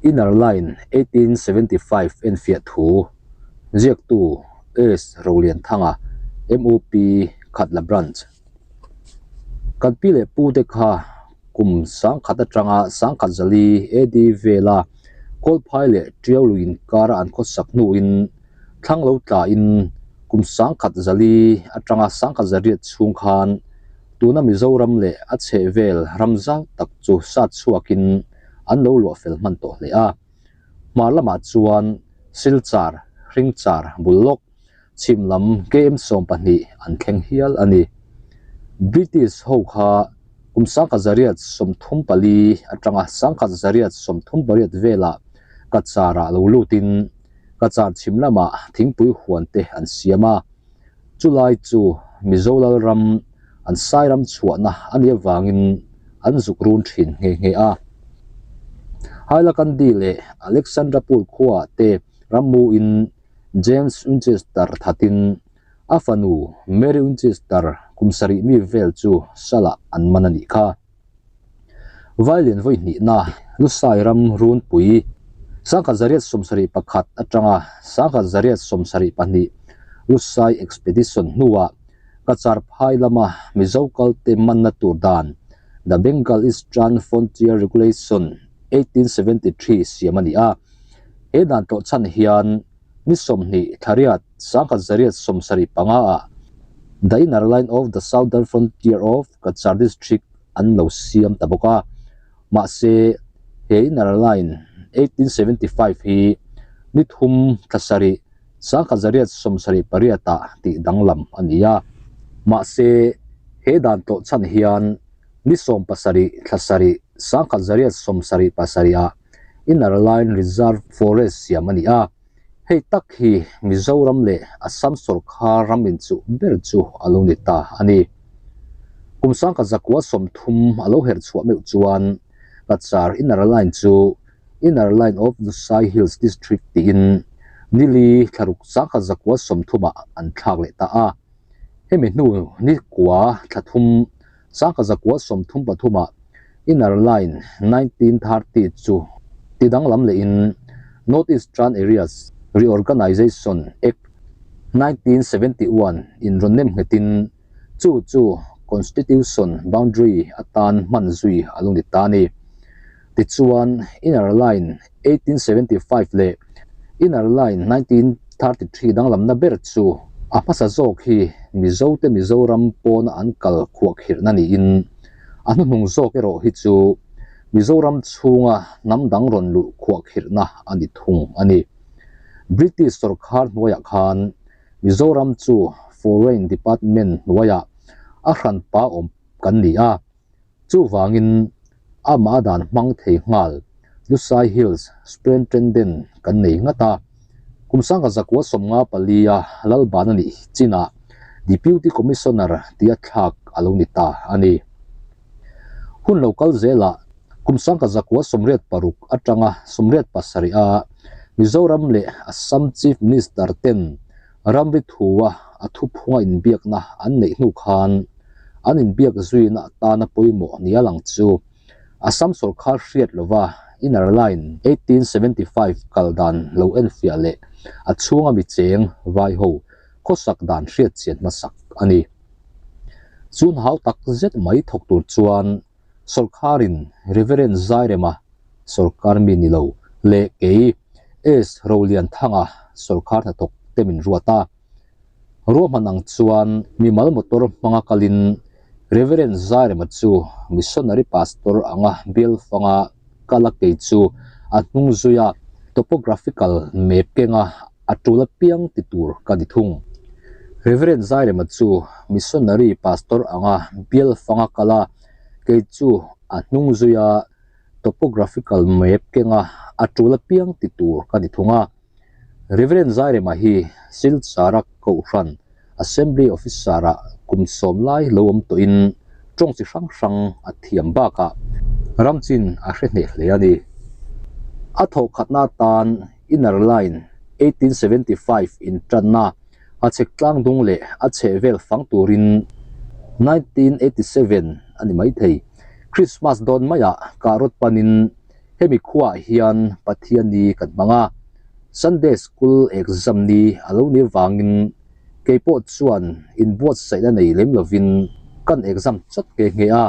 Inner Line 1875 enfiah thu ziaktu S. Rolianthanga, MUP, Khatla Branch. Kan pi leh pute kha kum sangkhat atanga sangkhat zali AD vela Kawlphai leh Tiau lui inkara an khawsak hnuin thlang lo tlain kum sangkhat zali atanga sangkhat zariat chhung khan tuna Mizoram leh a chhehvel ram zau tak chu sat chhuakin an lo luah fel hman tawh hle a. Hmar lamah chuan Silchar, Hringchar bul lawk chhim lam KM 12 an thleng hial a ni. British ho kha kum 1934 atanga 1938 velah Cachar-ah lo lutin Cachar chhim lamah thingpui huan te an siam a. Chulai chu Mizo lalram an sairam chhuahna a nih avangin an zuk run thin nghe nghe a. Hailakandi leh Alexandrapur khuaah te rammuin James Winchester thatin a fanu Mary Winchester kum sarih mi vel chu salah an man a nih kha. Vailian vawi hnihna Lusai ram runpui 1971 atanga 1972 Lusai Expedition hnuah Cachar phai lama Mizo kalte manna tur dan The Bengal Eastern Frontier Regulation 1873 siam a ni a. He dan tlawhchhan hian ni 20 thlariat 1975 ah The Inner Line of the Southern Frontier of Cachar District an lo siam ta bawk a. Mahse, he Inner Line 1875 hi ni thum thla sarih 1978 ah tih danglam a ni a. Mahse, he dan tlawhchhan hian ni 17 thla sarih 1977 ah Inner Line Reserve Forest siam a ni a. Hei tak hi Mizoram leh Assam sawrkar ram inchuh ber chu a lo ni ta a ni. Kum 1930 a lo herh chhuah meuh chuan Cachar Inner Line chu Inner Line of Lusai Hills District tiin nili thlaruk 1930 ah an thlak leh ta a. Hemi hnu ni kua thla thum 1933 ah Inner Line 1930 chu ti danglam lehin North Eastern Areas Reorganisation Act 1971 in rawn nem nghetin chu chu Constitution Boundary atan hman zui a lo ni ta a ni. Tichuan Inner Line 1875 leh Inner Line 1933 danglamna ber chu a hmasa zawk hi Mizote Mizoram pawna an kal khuahkhirhna niin a hnuhnung zawk erawh hi chu Mizoram chhunga hnam dang rawn luh khuahkhirhna a ni thung a ni. British sawrkar hnuaiah khan Mizoram chu Foreign Department hnuaiah a hranpa awm kan ni a. Chuvangin amah dan hmang thei nghal Lusai Hills Superintendent kan nei ngat a. Kum 1954 a Lalban a nih chinah Deputy Commissioner tia thlak a lo ni ta a ni. Hun lo kal zelah kum 1986 atanga 87 a Mizoram leh Assam Chief Minister ten ramri thua a thuphunga inbiakna an neih hnu khan an inbiak zuina atana pawimawh nia lang chu Assam sawrkar hriat lova Inner Line 1875 kal dan lo enfiah leh a chhunga mi cheng vai ho khawsak dan hriat chian hmasak a ni. Chun hau tak zet mai thawk tur chuan sawrkarin Reverend Zairema sawrkar mi ni lo leh kei S. Rolianthanga sawrkar hnathawk te min ruat a. Ruahman ang chuan mimal motor hmanga kalin Reverend Zairema chu missionary pastor anga bial fanga kal a kei chu a hnung zui a, topographical map kenga a tul apiang ti tur ka ni thung. Reverend Zairema chu missionary pastor anga bial fanga kal a kei chu a hnung zui a, topographical map kenga a tul apiang ti tur ka ni thung a. Reverend Zairema hi Silchara Kohhran Assembly Officer-ah kum sawm lai lo awm tawhin tawng chi hrang hrang a thiam bakah ram chin a hre hneh hle a ni. A thawhkhatna atan Inner Line 1875 intanna a chhek tlang dung leh a chhehvel fang turin 1987 a ni maithei. Christmas dawn maiah kah rawt panin. Hemi khuaah hian Pathianni kan hmang a, Sunday School exam ni a lo nih vangin kei pawh chuan inbuatsaihna nei lem lovin kan exam chawt nghe nghe a.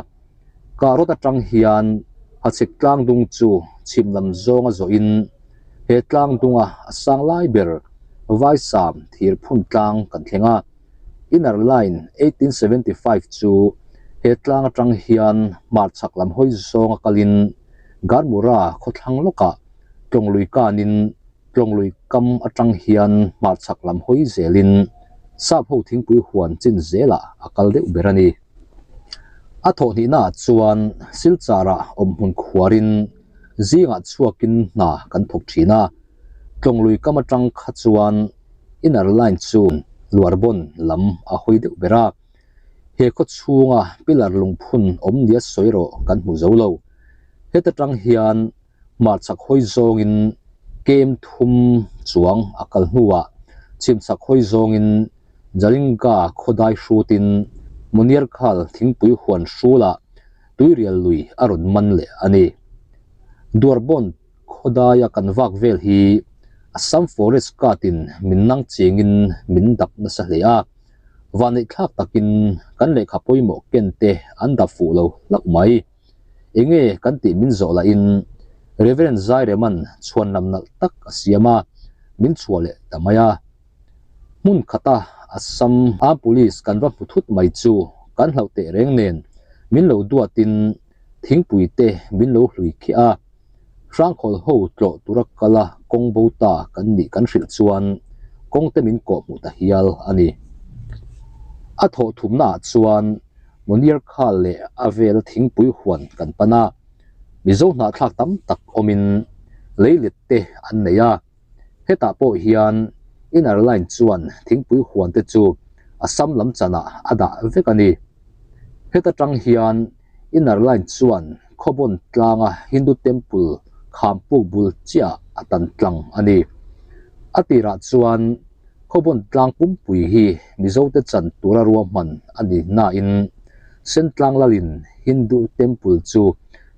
Karot atang hian Hachhek tlangdung chu chhim lam zawnga zawhin he tlangdunga a sang lai ber Vaisam thirphun tlang kan thleng a. Inner Line 1875 chu he tlang atang hian hmarchhak lam hawi zawnga kalin Garmura khawthlang lawkah Tlawnglui kanin Tlawnglui kam atang hian hmarchhak lam hawi zelin sap ho thingpui huan chin zelah a kal deuh ber a ni. A thawhhnihnaah chuan Silchar-ah awmhmun khuarin zingah chhuakin hna kan thawk thin a, Tlawnglui kam atang kha chuan Inner Line chu Luarbawn lam a hawi deuh ber a, he khaw chhunga pillar lungphun awm nia sawi erawh kan hmu zo lo. Heta tang hian hmarchhak hawi zawngin kem thum chuang a kal hnuah chhimchhak hawi zawngin Jalinga khawdai hrutin Munirkhal thingpui huan hrulah tuirial lui a rawn man leh a ni. Duarbawn Khawdaia kan vak vel hi Assam Forest Guard-in min nang chengin min dap nasa hle a, vanneihthlak takin kan lehkha pawimawh ken te an dap fuh lo hlauh mai. Enge kan tih min zawh lahin Reverend Zaireman chhuan lam nalh tak a siam a, min chhuah leh ta mai a. Hmun khata Assam Armed Police kan va hmu thut mai chu kan hlauh teh reng nen min lo duatin thingpui te min lo hlui khiah a, Hrangkhawl ho tlawh tura kala kawng bo ta kan nih kan hrilh chuan kawng te min kawh hmuh ta hial a ni. A thawh thumna ah chuan Munir Khal leh a vela thingpui huan kan pan a, Mizo hnahthlak tam tak awmin leilet te an nei a. Hetah pawh hian Inner Line chuan thingpui huan te chu Assam lam chanah a dah vek a ni. Heta tang hian Inner Line chuan Khawbawn tlanga Hindu Temple khampuk bul chiah a tan tlang a ni. A tirah chuan Khawbawn tlang pumpui hi Mizote chan tura ruahman a ni nain Sentlang lalin Hindu Temple chu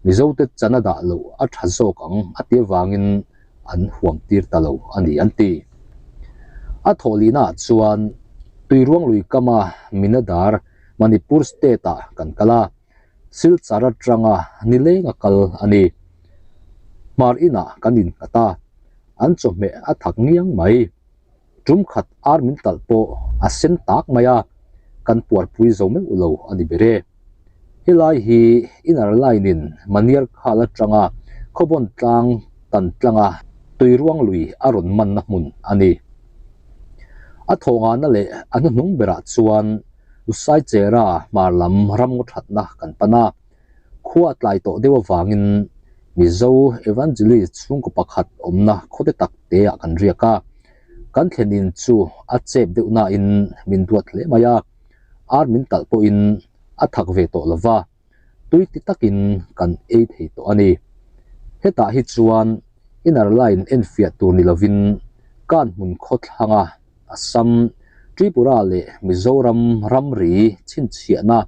Mizote chan a dah loh a tha zawk ang a ti avangin an huam tir ta lo a ni an ti. A thawhlihnaah chuan Tuiruanglui kama Minadar, Manipur state-ah kan kal a, Silchar atanga nileng a kal a ni. Hmar inah kan innghat a, an chawhmeh a thak ngiang mai. Tum khat ar min talh pawh a sen tak mai a, kan puarpui zo meuh lo a ni ber e. Helai hi Inner Line-in Maniar Khal atanga Khawbawn tlang tan tlanga Tuiruang lui a rawn manna hmun a ni. A thawhngahna leh a hnuhnung berah chuan Usaichera hmar lam ramngaw thatna kan pan a. Khua tlai tawh deuh avangin Mizo Evangelist chhungkaw pakhat awmna khawte tak teah kan riak a, kan thlen in chu a chep deuh nain min duat hle mai a, ar min talh pawhin a thak ve tawh lova, tui ti takin kan ei thei tawh a ni. Hetah hi chuan Inner Line enfiah tur ni lovin kan hmun khawthlanga Assam, Tripura leh Mizoram ramri chhinchhiahna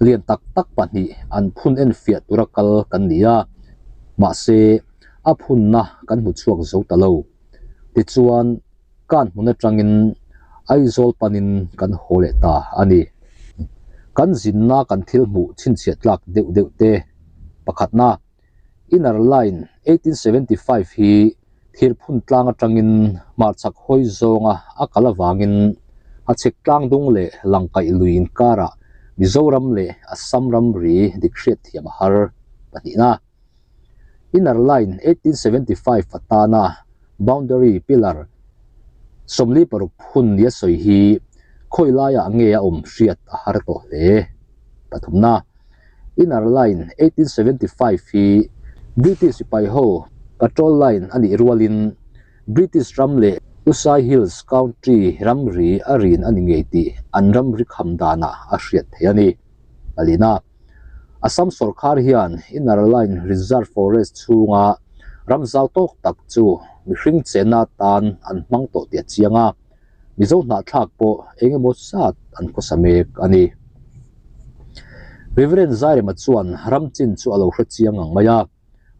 lian tak tak pahnih an phun enfiah tura kal kan ni a, mahse a phunna kan hmu chhuak zo ta lo. Tichuan, kan hmun atangin Aizawl panin kan haw leh ta a ni. Kan zinna kan thil hmuh chhinchhiah tlak deuh deuh te pakhatna, Inner Line 1875 hi Thirphun tlang atangin hmarchhak hawi zawnga a kal avangin Hachhek tlang dung leh Langkaih lui inkarah Mizoram leh Assam ramri dik hriat thiam a har pahnihna. Inner Line 1875 atana boundary pillar 46 phun nia sawi hi khawi laiah nge a awm hriat a har tawh hle. Pathumna. Inner Line 1875 hi British sipai ho patrol line a nih rualin British ram leh Usai Hills Country ramri a rin a ni ngei tih an ramri kham danah a hriat theih a ni. Palina, Assam sawrkar hian Inner Line Reserve Forest chhunga ram zau tawk tak chu mihring chenna atan an hmang tawh tih a chiang a. Mizo hnahthlak pawh eng emaw zat an khawsa mek a ni. Reverend Zairema chuan ram chin chu a lo hre chiang ang mai a,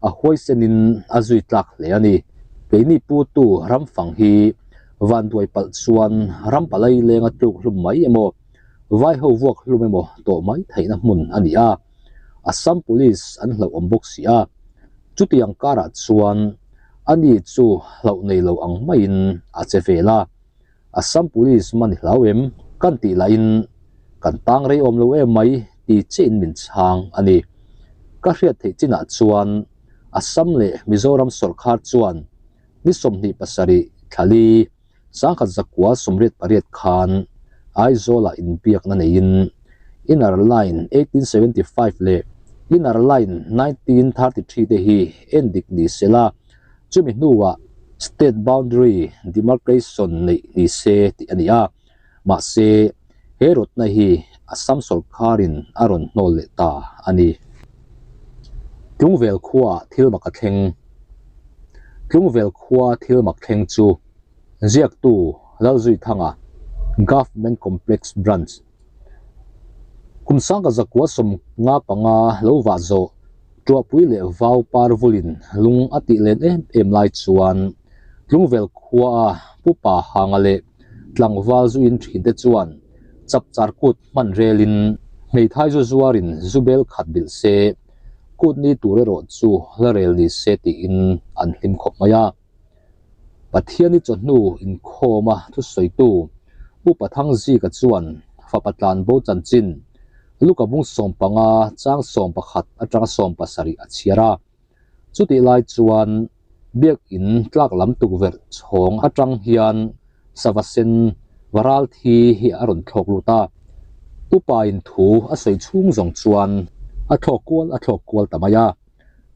A huaisenin a zui tlak hle a ni. Keini putu ramfang hi vanduai palh chuan ram palai lenga tluk hlum mai emaw, vaiho vuak hlum emaw tawh mai theihna hmun a ni a. Assam Police an hlauhawm bawk si a. Chutiang karah chuan ani chu hlauh nei lo ang maiin a che vel a. Assam Police man i hlau em? Kan tih lahin kan tang rei awm lo em mai ti chiahin min chhang a ni. Ka hriat theih chinah chuan Assam leh Mizoram sawrkhar chuan ni 27 thlali 1988 khan Aizawlah inbiakna neiin Inner Line 1875 leh Inner Line 1933 te hi endik ni sela Chumi hnuah State Boundary Demarcation neih ni se tih a ni a, mahse he rawtna hi Assam sawrkharin a rawn hnawl leh ta a ni. Tlungvel khuaah thil mak a thleng Tlungvel khua thil mak thleng chu ziaktu Lalzuithanga, Government Complex Branch, Kum 1915 lo vah zawh Tuahpui leh vau par vulin lung a tih len em em lai chuan Tlungvel khuaa Pupa Hanga leh tlangval zu in thin te chuan chapchar kut hman relin hmeithai zu zuarin zu bel khat bilh se, kut ni tur erawh chu la rel ni se tiin an hlim khawp mai a. Pathiani chawhnu inkhawma thusawitu Upa Thangzika chuan fapa tlanbo chanchin Luka bung 15 chang 11 atanga 17 a chhiar a. Chutih lai chuan Biakin tlak lam tukverh chhawng atang hian sava sen varal thi hi a rawn thlawk lut a. Upain thu a sawi chhung zawng chuan a thlawk kual a thlawk kual ta mai a.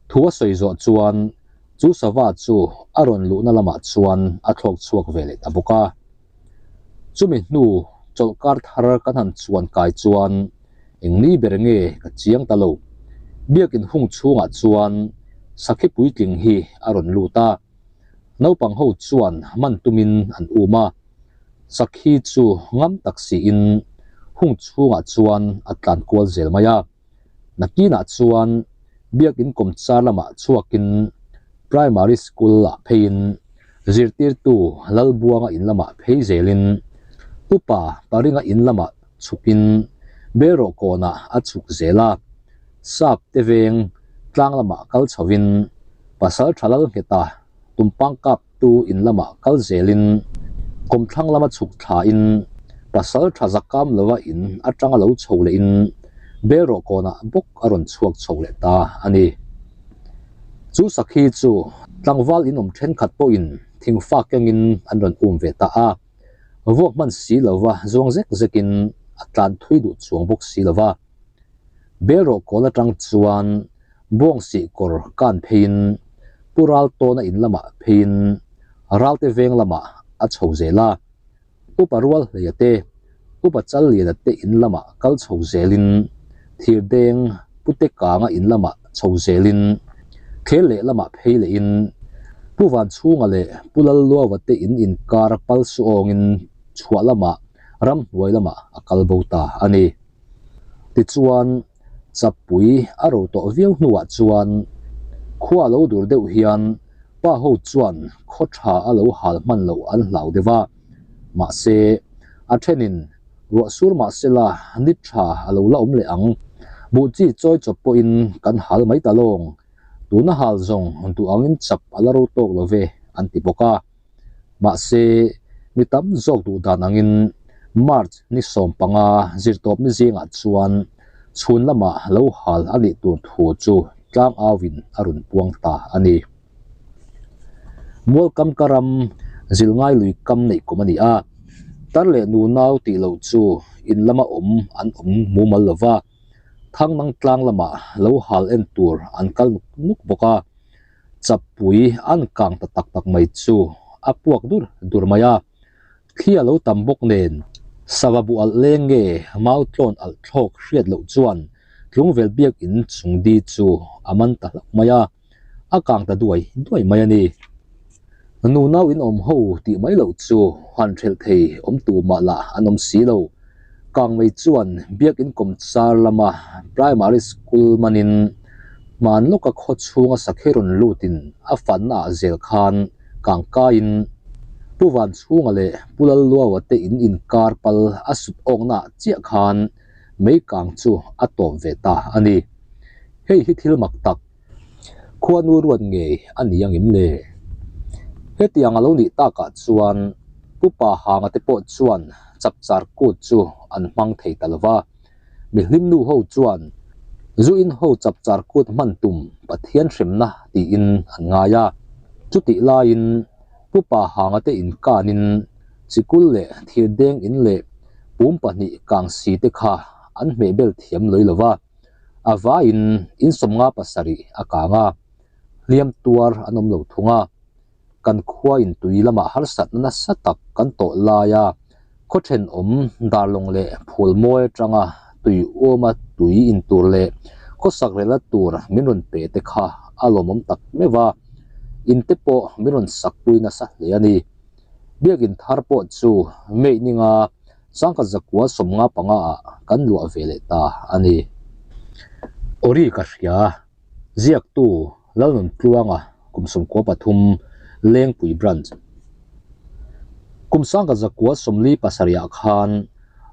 Thu a sawi zawh chuan chu sava chu a rawn luhna lamah chuan a thlawk chhuak ve leh ta bawk a. Chumi hnu chawlhkar thar kan han chuan kai chuan eng ni ber nge ka chiang ta lo. Biakin hung chhungah chuan sakhi puitling hi a rawn lut a, naupang ho chuan man tumin an um a. Sakhi chu ngam tak siin hung chhungah chuan a tlan kual zel mai a. Nakinah chuan Biakin kawmchar lamah chhuakin Primary School ah pheiin zirtirtu Lalbuanga in lamah phei zelin Upa Paringa in lamah chhukin Belrawh kawnah a chhuk zel a, Sap te veng tlang lamah kal chhovin Pasaltha Lalngheta Tumpang kap tu in lamah kal zelin kawmthlang lama chhuk thlain pasal tha zakam lova in atanga lo chho lehin Belrawh kawnah bawk a rawn chhuak chho leh ta a ni. Chu sakhi chu tlangval in awm thenkhat pawhin thingfa kengin an rawn um ve ta a, vuak hman si lova zuang zek zekin a tlan thui duh chuang bawk si lova. Belrawh kawn atang chuan Buangsih kawr kan pheiin Pu Raltawna in lamah pheiin Ralte veng lamah a chho zel a, Upa Rualhleia te, Upa Challiana te in lamah kal chho zelin Thirdeng Pute Kanga in lamah chho zelin Khel leh lamah phei lehin Pu Vanchhunga leh Pu Lalluaua te in inkar pal suawngin chhuah lamah ramhnuai lamah a kal bo ta a ni. Tichuan, Chappui a ro tawh viau hnuah chuan khua lo dur deuh hian pa ho chuan khaw tha a lo hal hman loh an hlau deuh a. Mahse, a thenin ruah sur mah sela ni tha a lo la awm leh ang. Buh chi chawi chawp pawhin kan hal mai ta lawng. Tuna hal zawng duh angin chap a la ro tawk lo ve an ti bawk a. Mahse, mi tam zawk duh dan angin March ni 15 zirtawpni zingah chuan chhun lamah lo hal a nih tur thu chu tlangauin a rawn puang ta a ni. Mualkam ka ram zilngai lui kam neih kum a ni a, tar leh nunau tih loh chu in lama awm an awm mumal lo va, Thangnang tlang lamah lo hal en tur an kal nuk nuk bawk a. Chappui an kang ta tak tak mai chu a puak dur dur mai a, thli a lo tam bawk nen sava bu alh leng nge mau tlawn alh thlawk hriat loh chuan Tlungvel biakin chung di chu a man ta hlauh mai a, a kang ta duai duai mai a ni. Nunau in awm ho tih mai loh chu han hrelh thei awm tur mah lah an awm si lo. Kangmei chuan biakin kawmchar lama primary school manin. Hman lawka khaw chhunga sakhi rawn lutin a fanna ah zel khan kang kaiin Pu Vanchhunga leh Pu Lalluaua te in inkar pal a sut awkna ah chiah khan mei kang chu a tawp ve ta a ni. Hei hi thil mak tak khuanu ruat ngei a ni angem le? Hetiang a lo nih takah chuan Pu Pa Hanga te pawh chuan chapchar kut chu an hmang thei ta lo va. Mihlim nu ho chuan zu in ho chapchar kut hman tum Pathian hremna tiin an ngai a. Chutih laiin Pu Pa Hanga te inkanin chikul leh thirdeng in leh pum pahnih kang si te kha an hmehbel thiam lawih lo va, a vaiin in 57 a kang a, hliam tuar an awm lo thung a. Kan khua in tui lamah harsatna nasa tak kan tawh laia khaw thenawm darlawng leh phul mawi atanga tui uama tui in tur leh khawsak rela tur min rawn pe te kha a lawmawm tak meuh a, in te pawh min rawn sakpui nasa hle a ni. Biakin thar pawh chu May ninga Sangkhat zakua 55 ah kan luah ve leh ta a ni. Ori ka hria, ziaktu Lalnuntluanga kum 13 Lengpui Branch. Kum sangkhat zakua 47 ah khan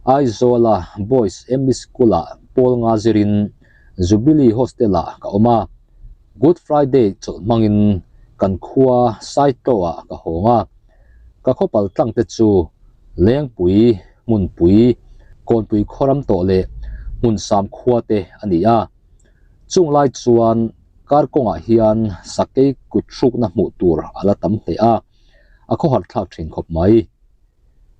Aizawla Boys ME School-ah pawl nga zirin Jubilee Hostel-ah ka awm a. Good Friday chawlh hmangin kan khua Saitlaw-ah ka hawng a. Ka khawpal tlang te chu Lengpui, Hmunpui, Kawnpui khawram tawh leh Hmunsam khua te a ni a. Chung lai chuan kar kawngah hian sakei kut hrukna hmuh tur a la tam hle a, a khawhar thlak thin khawp mai.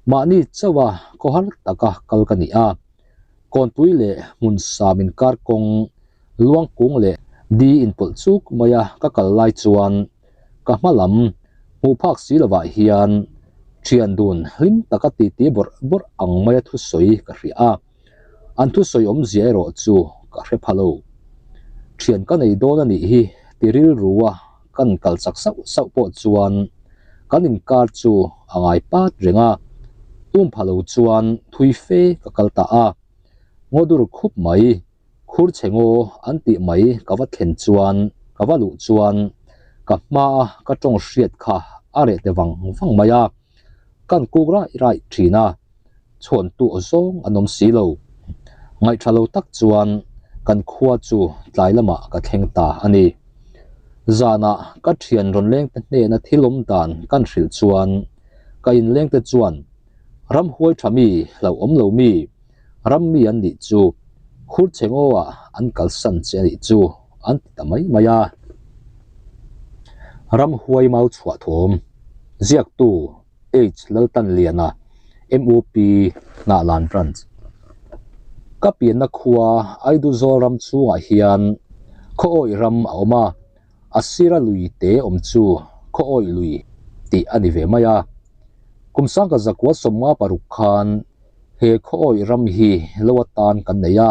Mahni chauha khawhar taka kal ka ni a, Kawnpui leh Hmunsam inkar kawng Luangkung leh Di inpawlh chuk maia ka kal lai chuan ka hma lam hmuh phak si lovah hian thian dun hlim taka titi bawrh bawrh ang maia thusawi ka hria a. An thusawi awmzia erawh chu ka hre pha lo. Thian ka nei dawn a nih hi ti rilrua kan kal chak sauh sauh pawh chuan kan inkar chu a ngai pat reng a, um pha lo chuan thui fe ka kal ta a. Ngaw dur khup mai, khur chhe ngaw an tih mai ka va thlen chuan ka va luh chuan ka hmaa ka tawng hriat kha a reh te vang vang mai a, kan kuk raih raih thin a. chhawntu aw zawng an awm si lo. Ngaihṭha lo tak chuan kan khua chu tlai lamah ka thleng ta a ni. Zanah ka ṭhian rawn lengte hnena thil awm dan kan hrilh chuan ka inlengte chuan ramhuai ṭha mi hlauhawm lo mi, ram mi an nih chu khur chhe ngaw-ah an kalsan che a nih chu an ti ta mai mai a. Ramhuai mau chhuah thawm ziaktu. H Laltanliana, MUP, Hnahlan Branch. Ka pianna khua Aiduzawl ram chhungah hian khaw awih ram a awm a, a sira lui te awm chu khaw awih lui tih a ni ve mai a. Kum sangka zakua 56 khan he khaw awih ram hi lo atan kan nei a,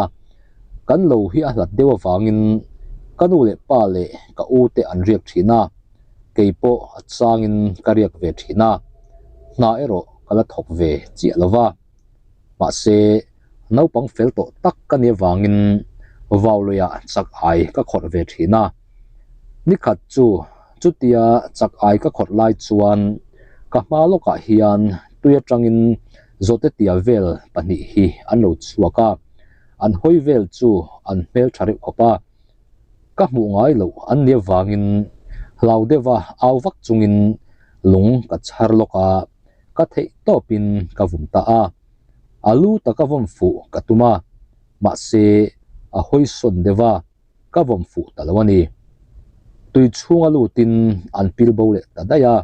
kan lo hi a hlat deuh avangin ka nu leh pa leh ka u te an riak thin a. Kei pawh a changin ka riak ve thin a, hna erawh ka la thawk ve chiah lo va. Mahse, naupang fel tawh tak ka nih avangin vauloiah chak ai ka khawrh ve thin a. Nikhat chu chutia chak ai ka khawrh lai chuan ka hma lawkah hian tui atangin zawhte tia vel pahnih hi an lo chhuak a, an hawi vel chu an hmeltha reuh khawp a. Ka hmuh ngai loh an nih avangin hlau deuha au vak chungin lung ka chhar lawk a, ka theih tawpin ka vum ta a. A lu taka vawm fuh ka tum a, mahse a hawi sawn deuh a, ka vawm fuh ta lo a ni. Tui chhunga lutin an pil bo leh ta daih a,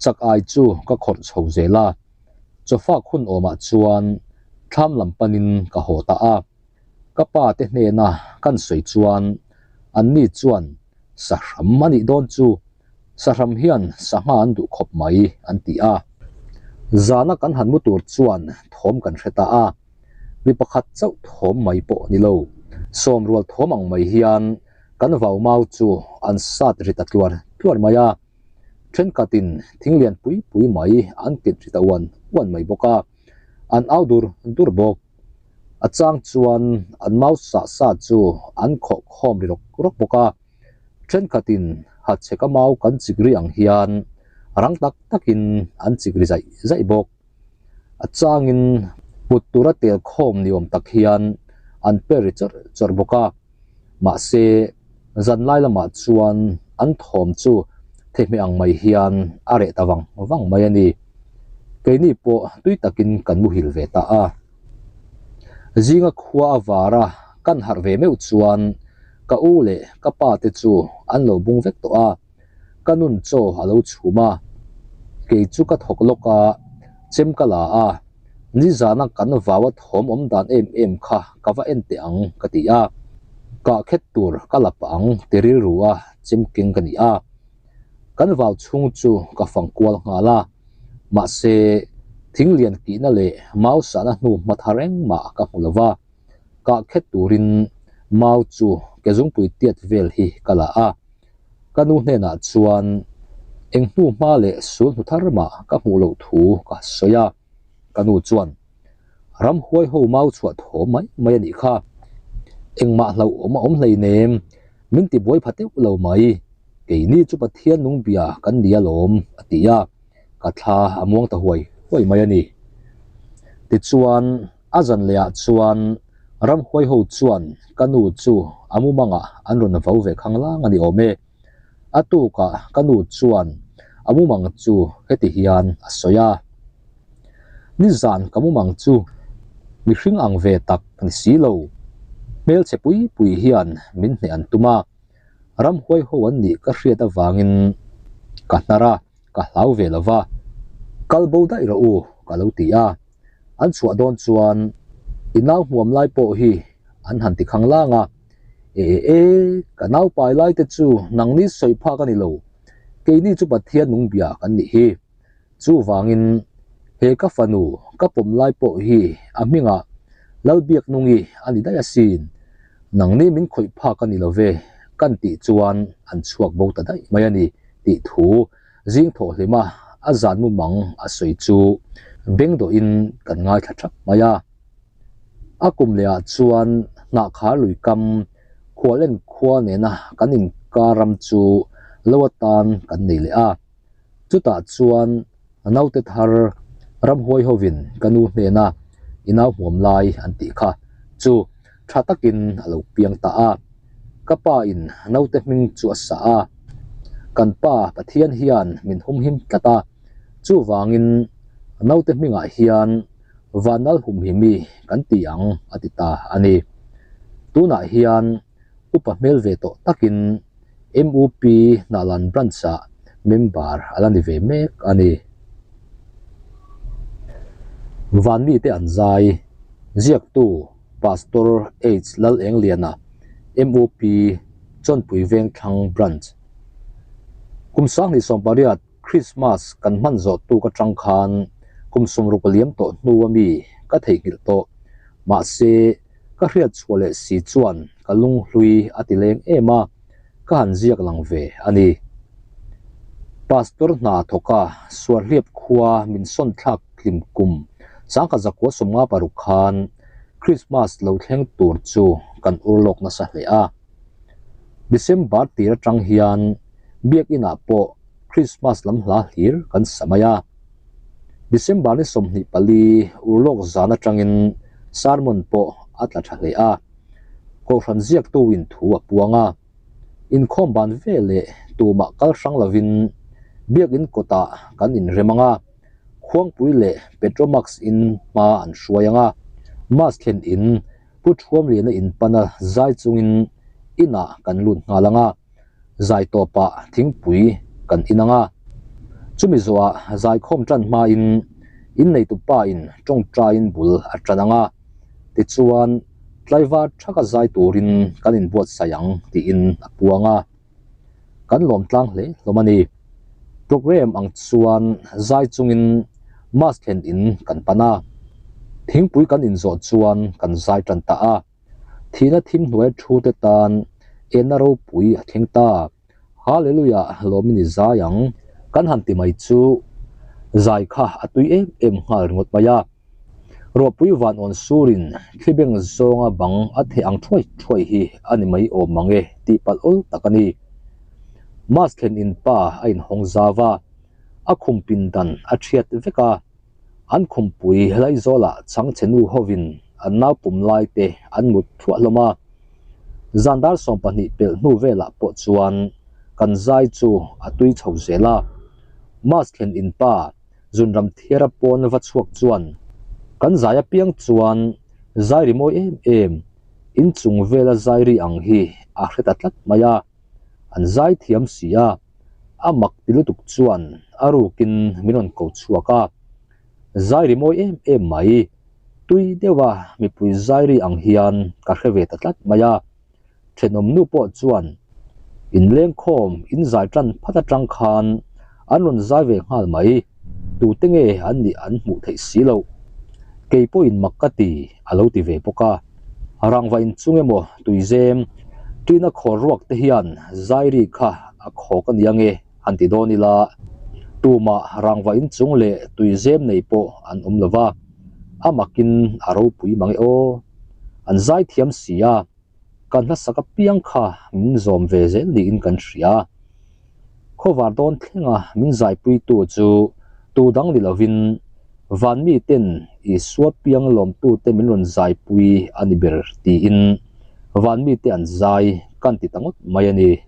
chak ai chu ka khawrh chho zel a, chawfak hun awmah chuan thlam lam panin ka haw ta a. Ka pa te hnena kan sawi chuan anni chuan sahram a nih dawn chu, sahram hian sangha an duh khawp mai an ti a. Zana kan han mu tur chuan thawm kan hre ta a, mi pakhat chauh thawm mai pawh ni lo, sawmrual thawm ang mai hian kan vau mau chu an sat ri ta tluar tluar mai a, thenkhatin thing lian pui pui mai an kit ri ta uan uan mai bawk a, an au dur dur bawk. A chang chuan an mau sah sa chu an khawh khawm ri rawk rawk bawk a, thenkhatin hachheka mau kan chik ri ang hian rang tak takin an chik ri zaih zaih bawk. A changin put tura tel khawm ni awm tak hian an per ri chawrh chawrh bawk a, mahse zan lai lamah chuan an thawm chu thehmeh ang mai hian a reh ta vang vang mai a ni. Keini pawh tui takin kan muhil ve ta a. Zinga khua a var a, kan harh ve meuh chuan ka u leh ka pa te chu an lo bung vek tawh a, ka nun chaw a lo chhum a, kei chu ka thawk lawk a, chem ka la a, nizana kan vau a thawm awm dan em em kha ka va en teh ang ka ti a, kah khet tur ka la pah ang ti rilru a chem keng ka ni a, kan vau chhung chu ka fang kual nghal a. Mahse, thing lian kihna leh mau sahna hnu hma thar engmah ka hmu lo va, kah khet turin mau chu ke zungpui tiat vel hi ka la a. Ka nu hnenah chuan eng hnu hma leh sul hnu thar mah ka hmuh loh thu ka sawi a, ka nu chuan ramhuai ho mau chhuah thawm mai mai a nih kha. Engmah hlauhawm a awm hleinem, min ti buai pha teuh lo mai. Keini chu Pathian nung bia kan ni alawm, a ti a, ka thla a muang ta huai huai mai a ni. Tichuan, a zan lehah chuan ramhuai ho chuan ka nu chu a mumangah an rawn vau ve khanglang a ni awm e. A tukah ka nu chuan a mumang chu heti hian a sawi a, Nizan ka mumang chu mihring ang ve tak ni si lo, hmelchhe pui pui hian min hneh an tum a, ramhuai ho an nih ka hriat avangin ka hnar a, ka hlau ve lo va, kal bo daih rawh u ka lo ti a, an chhuah dawn chuan i nau hmuam lai pawh hi an han ti khang lang a, e e e ka nau pai lai te chu nangni sawi phak a ni lo, keini chu Pathian nung bia kan nih hi. Chuvangin, he ka fanu ka pawm lai pawh hi a hmingah Lalbiaknungi a ni daih asin, nangni min khawih phak a ni lo ve kan tih chuan an chhuak bo ta daih mai a ni tih thu zing thawh hlima a zan mumang a sawi chu beng dawhin kan ngaithla thap mai a. A kum lehah chuan hnahkhar lui kam Khualen khua nena kan inkar ram chu lo atan kan nei leh a. Chutah chuan a naute thar ramhuai hovin ka nu hnena i nau hmuam lai an tih kha chu tha takin a lo piang ta a. Ka pa in naute hming chu a sa a, kan pa Pathian hian min humhim tlat a, chuvangin naute hmingah hian Vanal humhimi kan ti ang a ti ta a ni. Tunah hian upa hmel ve tawh takin MUP Hnahlan Branch-ah member a la ni ve mek a ni. Vanmite an zai, ziaktu Pastor H Lalengliana, MUP Chawnpui Vengthlang Branch. Kum 2018 Krismas kan hman zawh tuk atang khan kum 60 a liam tawh hnu a mi ka theihnghilh tawh. Mahse, Ka hriat chhuah leh si chuan ka lunghlui a ti leng em a, ka han ziak lang ve a ni. Pastor hna thawka Suarhliap khua min sawn thlak tlim kum sangkhat zakua 56 khan Christmas lo thleng tur chu kan ur lawk nasa hle a. December tir atang hian Biakinah pawh Christmas lam hla hlir kan sa mai a. December ni 24 urlawk zan atangin sermon pawh a tla tha hle a, Kohhran ziaktuin thu a puang a, inkhawm ban ve leh tumah kal hrang lovin Biakin kawtah kan inrem ang a, Khuangpui leh Petromax in hma an hruai ang a, Mass thlen in Pu Thuamliana in pana zai chungin inah kan lut nghal ang a. Zai tawpah thingpui kan in ang a, chumi zawhah zaikhawm tan hmain inneitu pa in tawngtaiin bul a tan ang a, tichuan tlaivar thaka zai turin kan inbuatsaih ang tiin a puang a. Kan lawm tlang hle hlawm a ni. Programme ang chuan zai chungin mass thlen in kan pan a, thingpui kan inzawh chuan kan zai tan ta a. Thihna thim hnuai thu te tan enna ropui a thleng ta. Hallelujah lawmin i zai ang. Kan han ti mai chu zai kha a tui em em nghal ringawt mai a. Ruahpui van awn surin thlibeng zawnga bang a theh ang thuai thuai hi a ni mai awm mang e tih palh awl tak a ni. Mas thlen in pa a inhawng zau a, a khum pindan a thiat vek a, an khumpui Laizawlah chhangchhe nu hovin an nau pum lai te an mut thuah hlawm a. Zan dar 20 pelh hnu velah pawh chuan kan zai chu a tui chho zel a. Mas thlen in pa Zunram thiara pawn va chhuak chuan kan zai apiang chuan zai ri mawi em em, inchung vela zai ri ang hi a hre ta tlat mai a, an zai thiam si a, a mak ti lutuk chuan a rukin min rawn ko chhuak a, zai ri mawi em em mai, tui deuha mipui zai ri ang hian ka hre ve ta tlat mai a. Thenawm nu pawh chuan inlengkhawm in zai tan phat atang khan an rawn zai ve nghal mai, tute nge an nih an hmuh theih si loh. Kei pawhin mak ka ti a lo ti ve bawk a. Rangva inchung emaw tuizem ṭina khawr ruak te hian zai ri kha a khawk a nia nge han ti dawn ila, tumah rangva inchung leh tuizem nei pawh an awm lo va, a makin a ropui mang e aw. An zai thiam si a. Kan hlasak apiang kha min zawm ve zel niin kan hria. Khawvar dawn thlenga min zaipuitu chu tu dang ni lovin van miten Isua piang lawmtute min rawn zaipui a ni ber tiin van mite an zai kan ti ta ngawt mai a ni.